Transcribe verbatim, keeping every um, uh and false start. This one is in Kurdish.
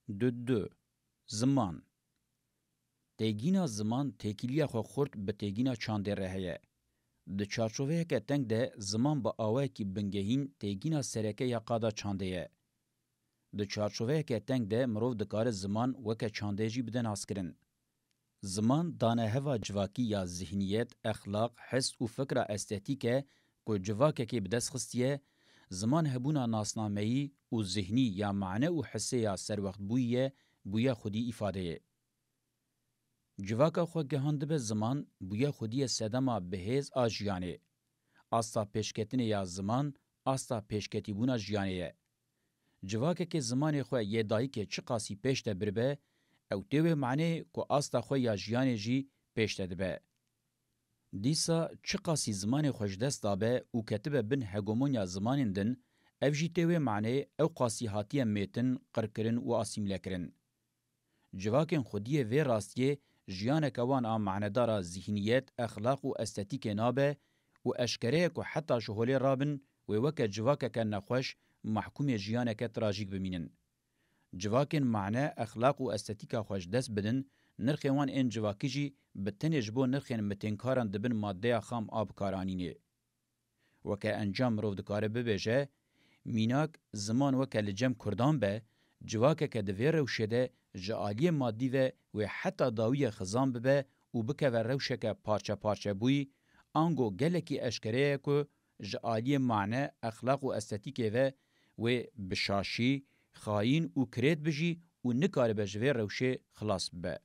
Du du. Ziman. Têgîna ziman têkiliya xwe xurt bi têgîna çandê re heye. Di çarçoveyeke teng de ziman bi awayekî bingehîn têgîna sereke ya qada çandê ye. Di çarçoveyeke teng de mirov dikare ziman weke çandê jî bide naskirin. Ziman daneheva civakî ya zihniyet, exlaq, his û fikra estetîk e ku civakekê bi dest xistiye, ziman hebûna nasnameyî û zihnî ya mane û hisê ya serwextbûyî ye, bûye xwedî îfadeyê. Civaka xwe gihandibe ziman, bûye xwedî ye sedema bihêz a jiyanê. Asta pêşketinê ya ziman, asta pêşketîbûna jiyanê ye. Civakekê zimanê xwe yê dayikê çiqasî pêş de biribe, ew tê wê maneyê ku asta xwe ya jiyanê jî pêş de dibe. Dîsa çiqasî zimanê xwe ji dest dabe û ketibe bin hegemonya zimanên din, ev jî tê wê maneyê ew qasî hatiye mêtin, qirkirin û asîmîlekirin. Civakên xwediyê vê rastiyê jiyaneke wan a manedar a zîhniyet, exlaq û estetîkê nabe û eşkere ye ku heta ji holê rabin wê weke civakeke nexweş mehkûmê jiyaneke trajîk bimînin. Civakên mane, exlaq û estetîka xwe ji dest bidin, nirxên wan ên civakî jî bi tenê ji bo nirxên mitênkaran di bin maddeya xam a bikaranînê. Weke encam mirov dikare bibêje, mînak, ziman weke li cem kurdan be, civakeke di vê rewşê de ji aliyê madî ve wê heta dawiyê xizan bibe û bikeve rewşeke parçe parçe bûyî, ango gelekî eşkere ye ku ji aliyê mane, exlaq û estetîkê ve wê bi şaşî, xayîn û kirêt bijî û nikaribe ji vê rewşê xilas bibe.